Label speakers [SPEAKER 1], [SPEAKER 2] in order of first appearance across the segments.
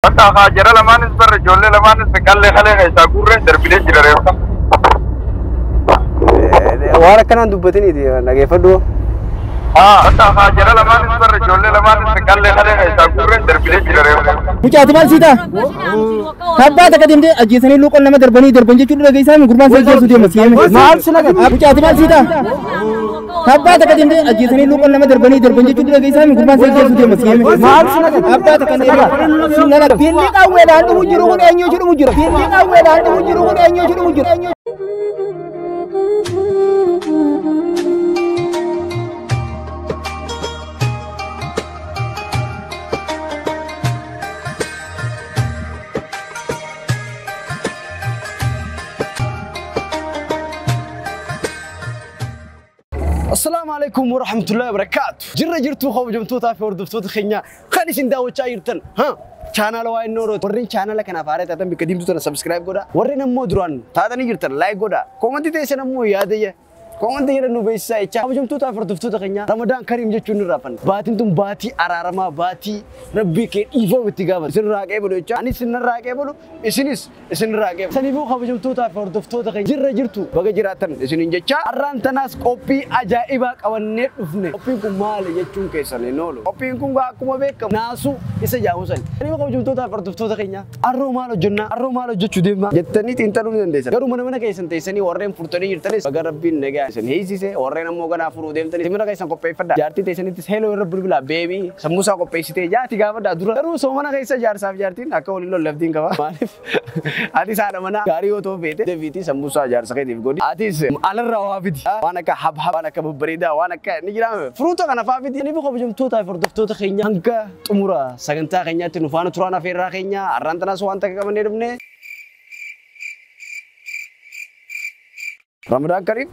[SPEAKER 1] Bakka jara lamaanis barra ijoollee lamaanis qallee kalee keessaa guurreen darbilee jira reeffa.
[SPEAKER 2] Waan akkanaan dubbatiniiti dhageeffadhu.
[SPEAKER 1] Bakka jara lamaanis barra ijoollee lamaanis qallee kalee keessaa guurreen darbilee jira reeffa.
[SPEAKER 3] Mucaati maal siita? Tabbaa takka deemtee ajjeesanii luuqon nama darbanii darban jechuun dhageessaa mi gurbaan si ajjeesuu deema si hime.
[SPEAKER 2] Maal si naga?
[SPEAKER 3] Mucaati maal siita? Tabbaa takka deemtee ajjeesanii luuqon nama darbanii darban jechuun dhageessaa mi gurbaan si ajjeesuu deema si hime.
[SPEAKER 2] Maal si naga?
[SPEAKER 3] Abbaa takka deemtee si nana. Billi qawweedhaan dhumu jiru kun eenyuutu dhumu jira? Billi qawweedhaan dhumu jiru kun eenyuutu dhumu jira?
[SPEAKER 2] Assalaamu alaikum warahmatullahi wabarakatuh. Jirra jirtuu kabajamtootaa fi hordoftoota keenya kan isin daawwachaa jirtan. Chaanaala waa inni orooti. Warreen chaanaala kanaaf haaraa taatan bakka diimtuu tana subscribe godhaa. Warreen ammoo duraan taatanii jirtan like godhaa. Koomantii teessan ammoo yaadayya. Koomantii jedhan nu beeksisaa jechaa. Kabajamtootaa fi hordoftoota keenya Ramadaan Kariim jechuun nurraa fanna. Baatiin tun baatii araaramaa baatii rabbii kee dhiifama itti gaafatu. Isin irraa qeebalu jechaa. Anis isin irraa qeebalu isinis isin irraa qeebalu. Saniifuu kabajamtootaa fi hordoftoota keenya jirra jirtu baga jiraatan isiniin jechaa. Har'aan tanaas qophii ajaa'ibaa qabannee dhufne. Qophiin kun maali jechuun keessan hin oolu. Qophiin kun akkuma beekamu naasuu isa jaamusan. Saniifuu kabajamtootaa fi hordoftoota keenya har'oo maal hojjennaa har'oo maal hojjechuu deemna jettanii xiinxaluu ni dandeessan. Garuu mana mana keessan teessanii warreen furtanii jirtanis baga rabbiin nagaa isin hiisise warreen ammoo ganaa furuu deemtanii simira keessan qopheeffadhaa. Jaartii teessanittis heeloo irra bilbilaa beebii sammuusaa qopheessitee jaati gaafadhaa dura. Garuu soomana keessa jaarsaaf jaartiin akka waliin lollaftiin qaba. Maaliif atis haadha manaa gaarii yoo ta'u feete deebiitii sammuusaa jaarsa keetiif godhi. Atis alarraa waa fidi. Waan akka habhab waan akka babbareedaa waan akka ni jiraame furuuta kana faa fidi. Saniifuu kabajamtootaa fi hordoftoota keenya hanga xumura sagantaa keenyaatti nu faana turaan afeerraa keenya har'aan tanaas waan takka qabannee dhufne. Ramadaan Kariim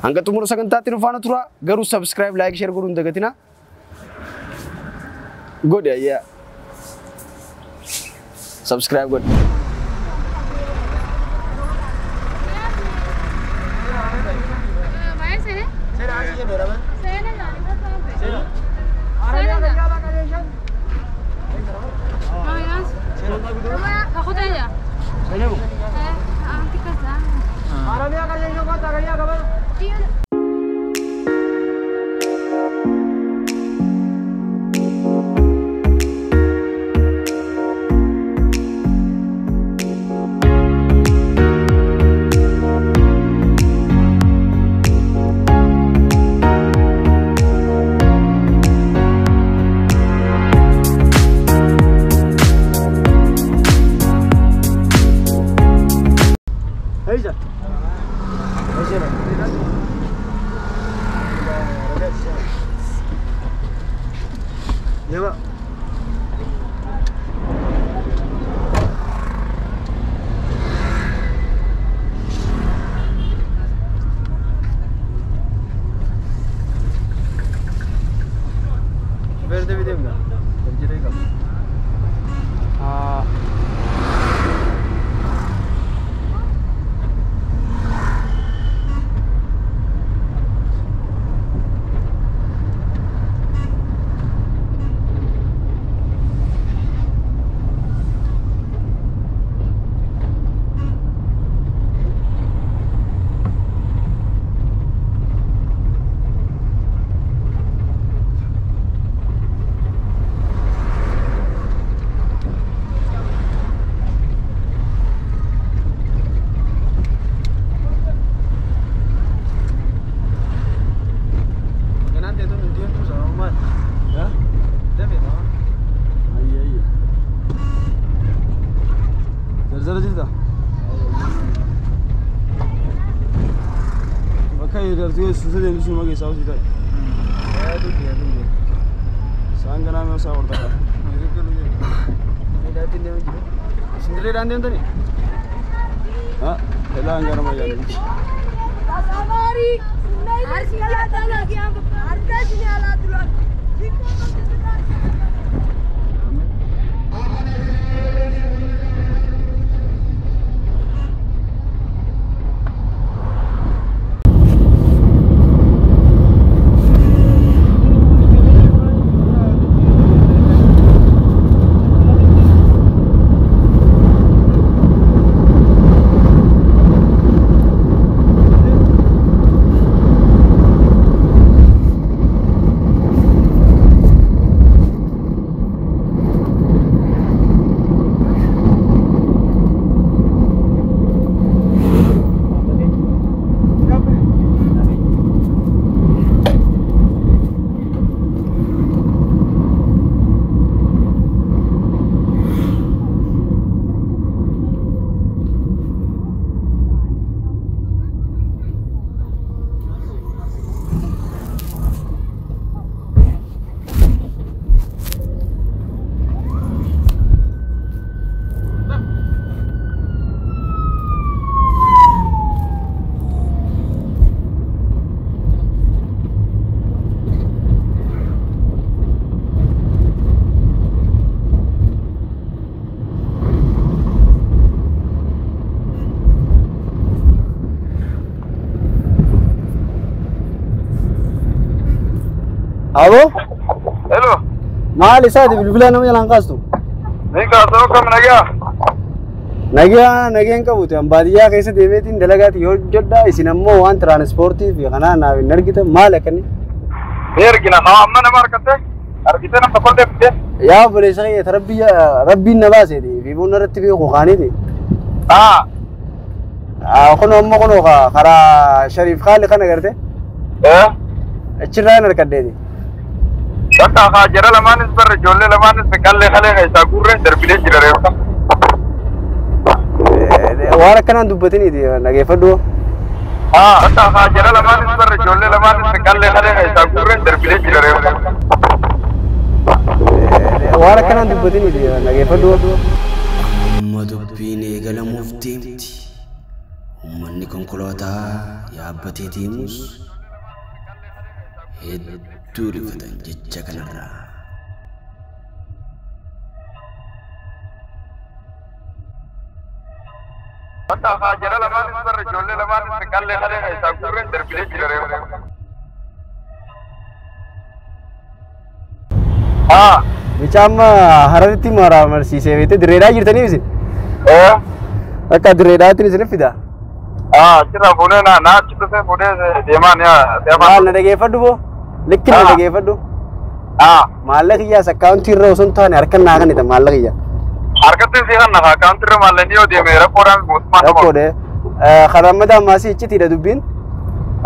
[SPEAKER 2] hanga xumura sagantaatti nu faana tura garuu subscribe like share godhuun dagatina godhi ayyaa subscribe godhi. Abo?
[SPEAKER 1] Hello.
[SPEAKER 2] Maal isaati bilbila nama jalaan kaastu?
[SPEAKER 1] Ni kaasoo kam nagaa?
[SPEAKER 2] Nagaa nageen qabuti. An baadiyyaa keessa deemeetiin dalagaati yoo hojjedha isin ammoo waan tiraanispoortii fi kanaa naaf hin argitan maal akkanni?
[SPEAKER 1] Ni argina. Haa amma nama argatte? Argitee nama tokko deebite?
[SPEAKER 2] Yaa obboleessa kiyya rabbi rabbiin na baaseeti. Fiibuun irratti beeku kaaniiti.
[SPEAKER 1] Haa.
[SPEAKER 2] Kunoo ammoo kunoo karaa Shariif Kaali kana garte?
[SPEAKER 1] Eh?
[SPEAKER 2] Achirraa hin harkadheeti.
[SPEAKER 1] Bakka haa jara lamaanis barre ijoollee lamaanis qallee kalee keessaa guurree darbilee jira reeffa.
[SPEAKER 2] Waan akkanaan dubbatiniiti dhageeffadhu.
[SPEAKER 1] Haa bakka haa jara lamaanis barre ijoollee lamaanis qallee kalee keessaa guurree darbilee jira reeffa.
[SPEAKER 2] Waan akkanaan dubbatiniiti dhageeffadhu.
[SPEAKER 4] Amma dubbiin eegalamuuf deemti. Uummanni konkolaataa yaabbatee deemus hedduu rifatan jecha kanarraa.
[SPEAKER 1] Bakka haa jara lamaanis barre ijoollee lamaanis qallee kalee keessaa guurree darbilee jira reeffa. Haa.
[SPEAKER 2] Mucaa amma Hararitti marsiisee beekte dirreedhaa jirtanii isin?
[SPEAKER 1] Eh?
[SPEAKER 2] Akka dirreedhaatti isin fida.
[SPEAKER 1] Haa achirraa fuudhee na achi dhufee fuudhee deemaa ni
[SPEAKER 2] Maal na dhageeffadhu boo? Likki na dhageeffadhu.
[SPEAKER 1] Haa.
[SPEAKER 2] Maallaqa kiyyaas akkaawuntii irra osoo hin taane harkaan naa kennita maallaqa kiyya.
[SPEAKER 1] Harkatti si kan nafa akkaawuntii irra maallaqni yoo deeme rakkoodhaan mootummaan nama.
[SPEAKER 2] Rakkoodha. Karaa mataa ammaasii iccitiidha dubbiin.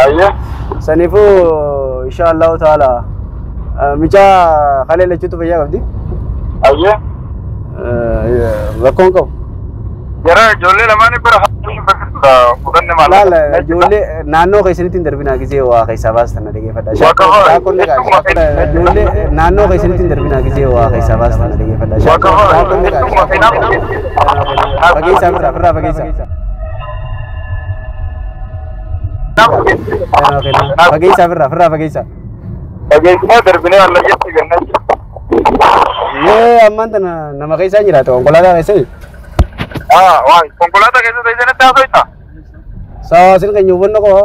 [SPEAKER 1] Ayyee.
[SPEAKER 2] Saniifuu insha Allahu ta'ala mucaa kalee lachuutu fayyaa qabdi.
[SPEAKER 1] Ayyee.
[SPEAKER 2] Rakkoon qabu.
[SPEAKER 1] Jara ijoollee lamaanii bira fudhanne maallaqa.
[SPEAKER 2] Laala ijoollee naannoo keessanitti hin darbinaa gisee waa keessaa baastan na dhageeffadha. Ijoollee naannoo keessanitti hin darbinaa gisee waa keessaa baastan na dhageeffadha. Fageessaa firraa firraa fageessaa. Fageessaa firraa firraa fageessaa.
[SPEAKER 1] Fageessinee darbinee allayyatti gannaa.
[SPEAKER 2] Mee ammaan tana nama keessaa jiraata konkolaataa keessa.
[SPEAKER 1] Ah, wah, konkolaataa keessa teessanitti haasofta?
[SPEAKER 2] Sawa sin keenya hubannoo qaba.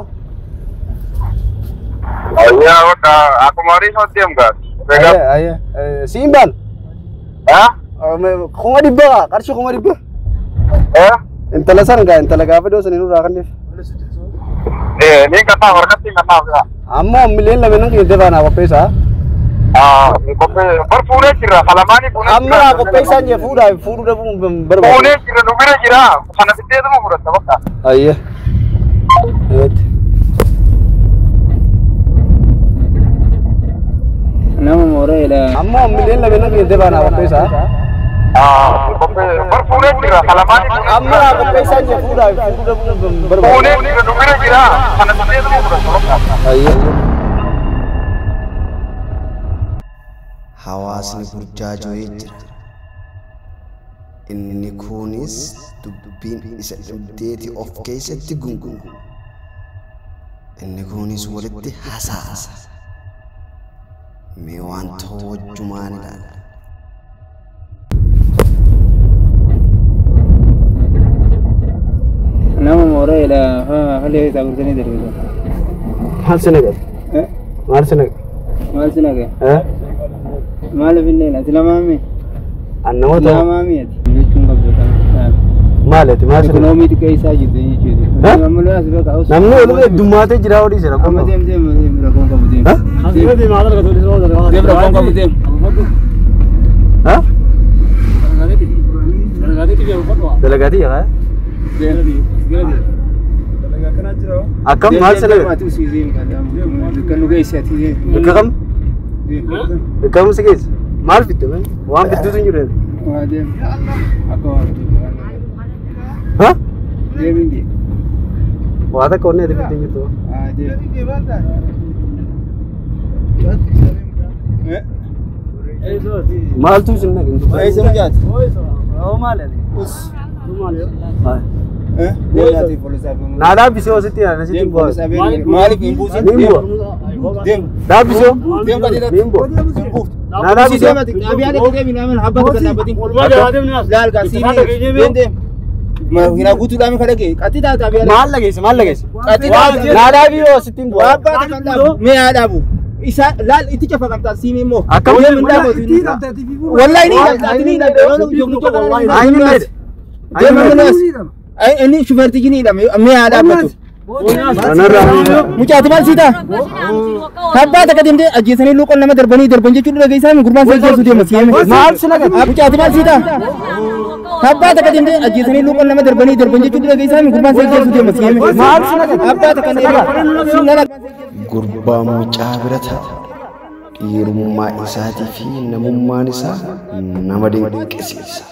[SPEAKER 1] Ayyaa bakka akkuma horii isaa deemu gaas.
[SPEAKER 2] Ayyaa siin baan.
[SPEAKER 1] Ah?
[SPEAKER 2] 500 qarshii 500.
[SPEAKER 1] Eh?
[SPEAKER 2] Intala san gaa intala gaafa dhiyoo sanii nurraa kanneef.
[SPEAKER 1] Eh, ni kanaaf harkatti kanaaf.
[SPEAKER 2] Amma miliyoon lama nan keessa baanaa qopheessaa.
[SPEAKER 1] Ah, qophee bar fuudhee jira kalamaanii fuudhee
[SPEAKER 2] Amma naa qopheessaan jee fuudhaa fuudhuu dhabuun barbaadu.
[SPEAKER 1] Fuudhee jira nu bira jira kana fiddeetuma fudhatta bakka.
[SPEAKER 2] Ayyaa.
[SPEAKER 3] Nama mooraa
[SPEAKER 2] Amma miliyoon lama nan keessa baanaa qopheessaa.
[SPEAKER 1] Ah, qophee bar fuudhee jira kalamaanii fuudhee
[SPEAKER 2] Amma naa qopheessaan jee fuudhaa fuudhuu dhabuun barbaadu.
[SPEAKER 1] Fuudhee jira nu bira jira kana fiddeetuma fudhatta bakka.
[SPEAKER 2] Ayyaa.
[SPEAKER 4] Hawaasni burjaajoo'ee jira. Inni kunis dubbiin isa dhibdeeti of keessatti gungumu. Inni kunis walitti hasaasa. Mee waan ta'u wajjumaan ilaalla.
[SPEAKER 3] Nama mooraa halee isaa guurtanii darbitu.
[SPEAKER 2] Maal si naqe? Maal si naqe?
[SPEAKER 3] Maal si naqe? Maaliif illee ati lamaami?
[SPEAKER 2] An nama ta'u.
[SPEAKER 3] Lamaami ati. Jechuun qabdu kana.
[SPEAKER 2] Maal ati maal si naqe?
[SPEAKER 3] Ekonoomii xiqqee isaa jirtu jechuudha.
[SPEAKER 2] Namni waluma heddummaatee jira hodhii jira.
[SPEAKER 3] Amma deem deem deem rakkoon qabu deem. Deem rakkoon qabu deem.
[SPEAKER 2] Dalagaatii yaa? Akkam maal si naqe?
[SPEAKER 3] Kan nu geessi ati.
[SPEAKER 2] Bakka kam? Bakka kam si geessi? Maal fidde mee? Waan fidduutu hin jiru.
[SPEAKER 3] Waa deem. Akka waan fiddu.
[SPEAKER 2] Ha?
[SPEAKER 3] Deem hin jee.
[SPEAKER 2] Waa takka onnee ati fidde hin jirtu.
[SPEAKER 3] Haa deem.
[SPEAKER 2] Maaltu isin naqe?
[SPEAKER 3] Eessa mucaati?
[SPEAKER 2] Maal ati?
[SPEAKER 3] Us.
[SPEAKER 2] Haa.
[SPEAKER 3] Deem poolisaa beenu.
[SPEAKER 2] Naa dhaabbisee ositti yaa nasitti hin bu'aa.
[SPEAKER 3] Maaliif hin buusin?
[SPEAKER 2] Niin bu'a.
[SPEAKER 3] Deem.
[SPEAKER 2] Dhaabbisee.
[SPEAKER 3] Deem qajeelatti.
[SPEAKER 2] Niin bu'a. Naa dhaabbisee.
[SPEAKER 3] Xaabiyaa dhaqee deemi naaman abbaa tokko dhaabbatiin. Laal gaasii deem deem. Hina guutuudhaan kan dhagee qaxxii xaabiyaa.
[SPEAKER 2] Maal dhageesse maal dhageesse?
[SPEAKER 3] Qaxxii
[SPEAKER 2] Naa dhaabii ositti hin bu'a.
[SPEAKER 3] Abbaa tokko dhaabu. Mee haa dhaabu. Isa laal itti cafaqamta siimii immoo. Wallahi ni hidhamte. Inni shufeertichi ni hidhame mee haa dhaabbatu. Mucaati maal siita? Abbaa takka deemtee ajjeesanii luuqon nama darbanii darban jechuun dhageessaa gurbaan si ajjeesuu deema si hime. Maal si naga? Mucaati maal siita? Abbaa takka deemtee ajjeesanii luuqon nama darbanii darban jechuun dhageessaa gurbaan si ajjeesuu deema si hime. Maal si naga? Abbaa takka deemtee.
[SPEAKER 4] Gurbaan mucaa bira ta'a. Dhiirummaa isaatii fi namummaan isaa nama dinqisiisa.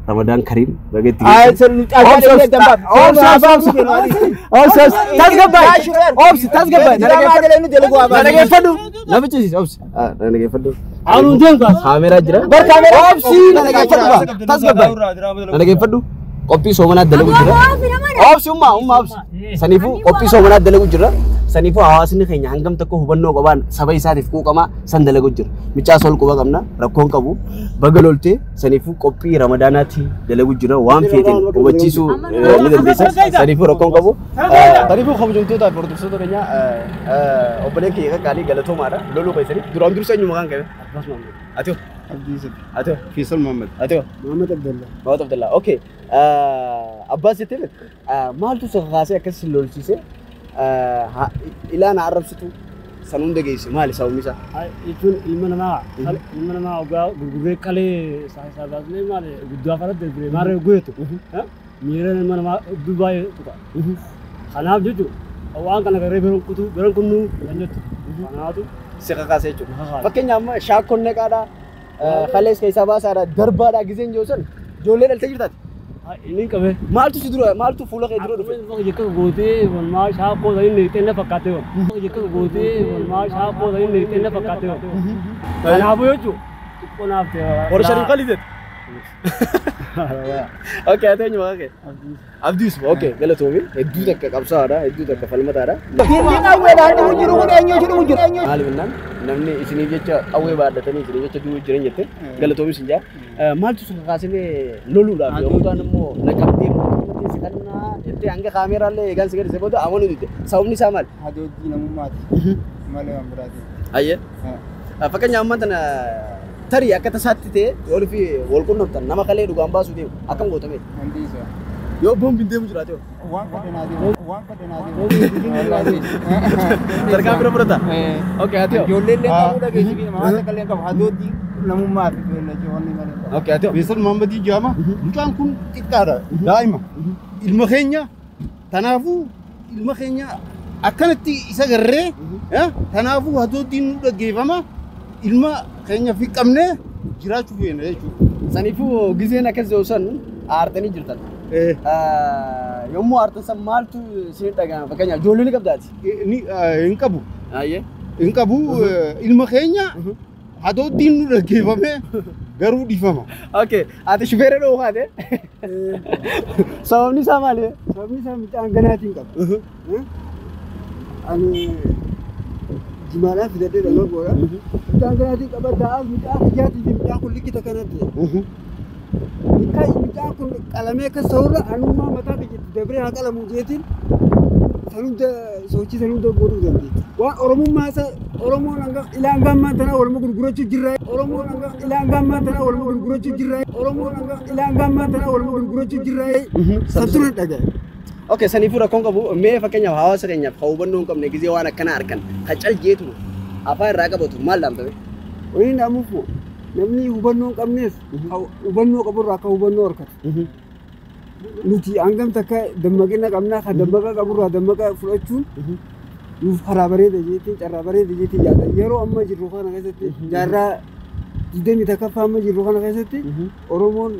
[SPEAKER 2] Ramadan Karim bagetti. Qophii soomanaa dalagu jira. Obsi ummaa ummaa obsi. Saniifuu qophii soomanaa dalagu jira. Saniifuu hawaasni keenya hangam tokko hubannoo qabaan saba isaatiif quuqamaa san dalagu jira. Micaa sol quba qabna rakkoon qabu baga loltee saniifuu qophii ramadaanaatti dalagu jira waan feeteen hubachiisuu ni dandeessa. Saniifuu rakkoon qabu. Saniifuu kabajamtootaa fi hordoftoota keenya obboleen kiyya qaqqaalii galatoomaadha. Loluu keessanii duraan dursa eenyu maqaan qabe? Ati
[SPEAKER 3] Abdii Yusuf.
[SPEAKER 2] Ati
[SPEAKER 3] Fiisal Muhammad.
[SPEAKER 2] Ati
[SPEAKER 3] Muhammad Abdullah.
[SPEAKER 2] Muhammad Abdullah. Okay. Abbaas jettee maaltu si kakaasee akkas si lolchiise ilaana arrabsitu san hunda geesse maali sababni isaa?
[SPEAKER 5] Jechuun ilma namaa ogaa gurguree qalee isaa baasnee maali guddaa faratti darbee maarree guutu miira ilma namaa hedduu baay'ee tuqa. Kanaaf jechuun waan kana garee biroon kutuu biroon kunnuu kan jettu. Kanaatu
[SPEAKER 2] si kakaasee jechuudha. Fakkeenyaaf amma shaakkoon naqaadhaa kalees keessaa baasaadhaa darbaadhaa giseen jiru san ijoollee dhaltee jirtaati.
[SPEAKER 5] Inni qabe.
[SPEAKER 2] Maaltu si dura maaltu fuula kee dura dhufe?
[SPEAKER 5] Jekka gootee walmaa shaakkoo sanii neexee fakkaatee waan. Jekka gootee walmaa shaakkoo sanii neexee fakkaatee waan. Kanaafuu jechuun xiqqoo naaf ta'e.
[SPEAKER 2] Warra shanii qalii ta'e. Okay, ati eenyu maqaa kee? Abdii Yusuf. Okay, galatoomi. Hedduu takka qabsaa'aadha, hedduu takka falmataadha.
[SPEAKER 3] Dinni qawweedhaan dhufu jiru kun eenyu dhufu jiru?
[SPEAKER 2] Maali minnaan namni isiniif jecha qawwee baadhatanii isiniif jecha du'uu jiran jette galatoomi isin jaa. Maaltu si kakaasee loluudhaaf yookaan immoo naqamtee mootummaa si kannaa jettee hanga kaameeraallee eegaan si gadhiise booda amanuu didde. Sababni isaa maali?
[SPEAKER 3] Hadoojii namummaati. Malee waan biraati.
[SPEAKER 2] Ayyee. Fakkeenyaaf ammaa tana tarii akka tasaatti ta'e yoo fi wal qunnamtan nama kalee dhugaan baasuu deemu akkam gootame?
[SPEAKER 3] Hundi isaa.
[SPEAKER 2] Yoo boombiin deemu jiraate hoo?
[SPEAKER 3] Waan fedhe deemu. Waan fedhe deemu.
[SPEAKER 2] Tarkaan bira fudhata? Okay, ati hoo?
[SPEAKER 3] Ijoollee illee qabuu dhageessi fi nama takka illee qabu hadoojii namummaati wanni malee.
[SPEAKER 2] Okay, ati hoo?
[SPEAKER 6] Faisal Muhammadii jedhama. Mucaan kun xiqqaadha. Daa'ima. Ilma keenya kanaafuu ilma keenya akkanatti isa garree kanaafuu hadooddiin nu dhaggeeffama. Ilma keenya fi qabnee jiraachuu feena jechuudha.
[SPEAKER 2] Saniifuu giseen akkas jiru san aartanii jirtan. Yommuu aartan san maaltu isin dhaga'ama? Fakkeenyaaf ijoollee ni qabdaati?
[SPEAKER 6] Hin qabu.
[SPEAKER 2] Ayyee.
[SPEAKER 6] Hin qabu ilma keenya hadooddiin nu dhaggeeffame garuu dhiifama.
[SPEAKER 2] Okay, ati shufeera dhoo kaate? Sababni isaa maali?
[SPEAKER 3] Sababni isaa mucaan ganaatiin qaba. Ani jimaadhaan fidadhee dhagaa goora. Mucaan ganaatiin qaba da'aas mucaa kiyyaatii fi mucaan kun likkita kanatti. Mucaan kun qalamee akka sa'urra anummaa mataa kiyyatti dabree haa qalamu jeetiin san hunda sochii san hunda godhuu dandeetti. Waan Oromummaa isaa Oromoon hanga ilaan gammaa tanaa waluma gurgurachuu jirra. Oromoon hanga ilaan gammaa tanaa waluma gurgurachuu jirra. Oromoon hanga ilaan gammaa tanaa waluma gurgurachuu jirra. Santu na dhaga'e.
[SPEAKER 2] Okay, saniifuu rakkoon qabu mee fakkeenyaaf hawaasa keenyaaf kan hubannoo hin qabne gisee waan akkana argan kan cal jeetuma afaan irraa qabatu maal dhaamtame?
[SPEAKER 3] Wani dhaamuuf namni hubannoo hin qabneef hubannoo qaburraa akka hubannoo argatu. Nuti hangam takka dammaqina qabnaa kan dammaqa qaburraa dammaqa fudhachuun nuuf karaa bareeda jeetiin carraa bareeda jeetiin yaada. Yeroo amma jirru kana keessatti jaarraa 21ffaa amma jirru kana keessatti Oromoon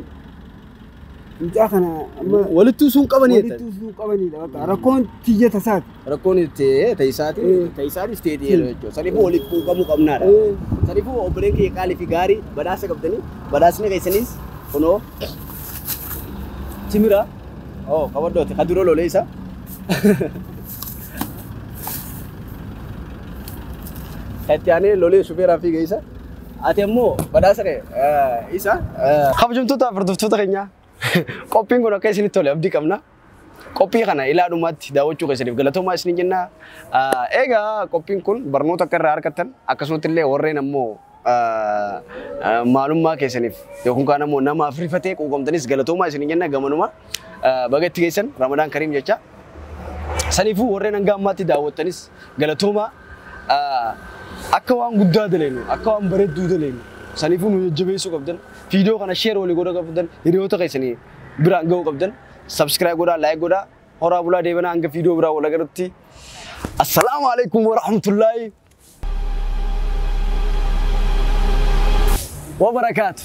[SPEAKER 3] mucaa kana amma
[SPEAKER 2] walittuu sun qabanii
[SPEAKER 3] walittuu sun qabaniidha bakka rakkoon tiyya tasaati.
[SPEAKER 2] Rakkoon ta'isaati ta'isaatis ta'ee jechuudha. Saniifuu waliif quuqamuu qabnaadha. Saniifuu obboleen kiyya qaalii fi gaarii badhaasa qabdanii badhaasni keessanis kunoo timira oh kabaddooti ka dura lolee isa. Itti aanee lolee shufeeraa fiiga isa. Ati ammoo badhaasa kee isa. Kabajamtoota hordoftoota keenyaa qophiin kun akka isinitti tole abdii qabna. Qophii kana ilaa dhumaatti daawwachuu keessaniif galatoomaa isiniin jenna. Egaa qophiin kun barnoota akka irraa argattan akkasumatti illee warreen ammoo maalummaa keessaniif yookaan kaan ammoo namaaf rifatee quuqamtanis galatoomaa isiniin jenna gamanuma baga itti geessan Ramadaan Kariim jecha. Saniifuu warreen hanga ammaatti daawwattanis galatoomaa akka waan guddaa daleenu akka waan bareedduu daleenu saniifuu nu jajjabeessuu qabdan viidiyoo kana sheer walii godhuu qabdan hiriyoota keessanii biraan ga'uu qabdan subscribe godhaa like godhaa horaa bulaa deebanaa hanga viidiyoo biraa wal agarrutti assalaamu alaikum warahmatullaahi wabarakaatu.